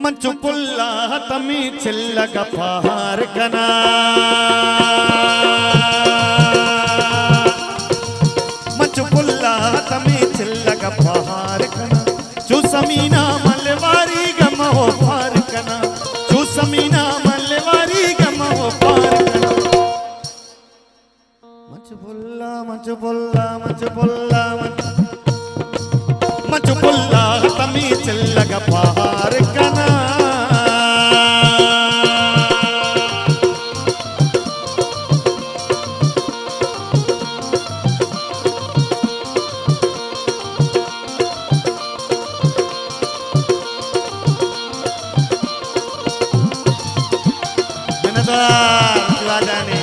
من چو پلا تمی چلگ پہار کناں، من چو پلا تمی چلگ پہار کناں، چو سمینا ملواری گم ہو پار کناں، چو سمینا ملواری گم ہو پار کناں۔ من چو پلا، من چو پلا، من چو پلا، من، من چو پلا تمی چلگ پہار کناں۔ منتوار واجہانی،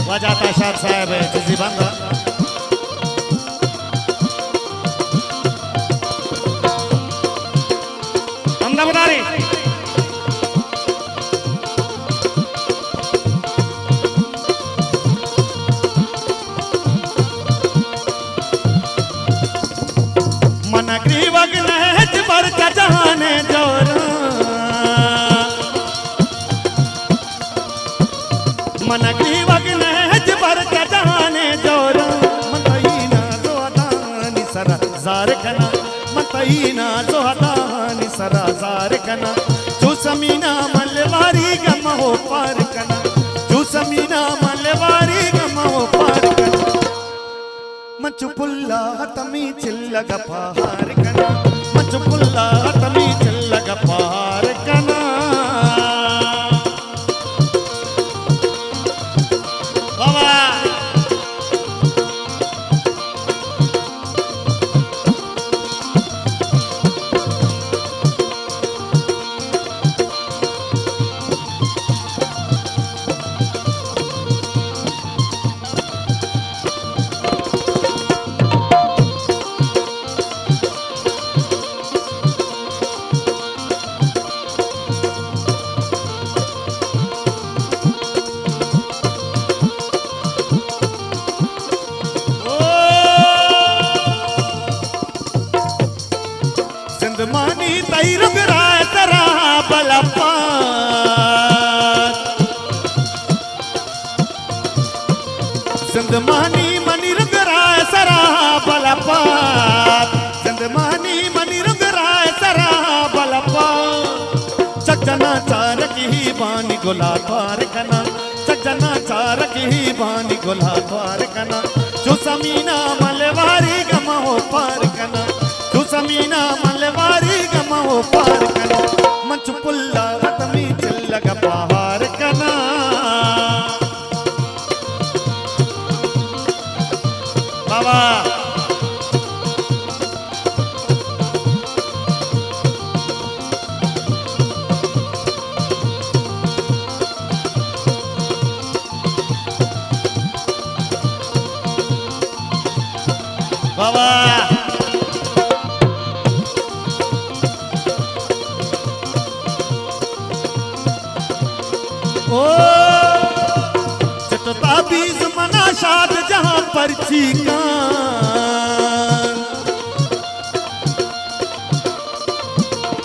واجہ عطا شاد صاحب چیزی بند ہمدا بداری۔ من گریوگ نہ ہچبر چہ جہان ءِ جوراں، من گریوگ نہ ہچبر چہ جہان ءِ جوراں، من تئی ناز و ادانی سرا زار کناں، من تئی ناز و ادانی سرا زار کناں، چو سمینا ملواری گم ہو پار کناں، چو سمینا ملواری گم ہو پار کناں۔ من چو پلا تمی چلگ پہار کناں، من چو پلا تمی چلگ پہار کناں۔ بابا۔ زندمانی تئی رنگ را ترا بلپا، زندمانی منی رنگ را سرا بلپا، زندمانی منی رنگ را سرا بلپا۔ چک جناں چارکی بانی گلا توار کناں، چک جناں چارکی بانی گلا توار کناں، چو سمینا ملواری گم ہو پار کناں، چو سمینا ملواری گم ہو پار کناں۔ من چو پلا تمی چلگ پہار کناں۔ بابا۔ بابا۔ او چٹو تابیز منا شاد جہاں پرچی کان،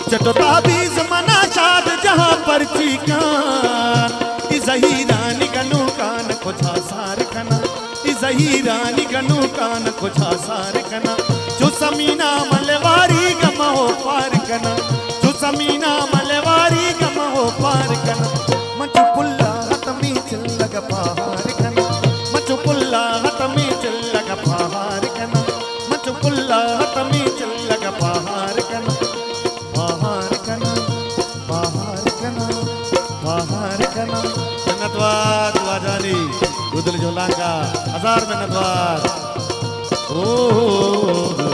چٹو تابیز منا شاد جہاں پرچی کان، ای زہیرانی گنوکان کجا سار کناں۔ ای زہیرانی گنوکان کجا سار کناں، چو سمینا ملواری گم ہو پار کناں، چو سمینا ملواری گم ہو پار کناں۔ من چو پلا تمی چلگ پہار کناں، من چو پلا تمی چلگ پہار کناں، من چو پلا تمی چلگ پہار کناں۔ پہار کناں، پہار کناں، پہار کناں۔ منتوار واجہانی گودل جھولانکا، ہزار منتوار۔ او، او، او۔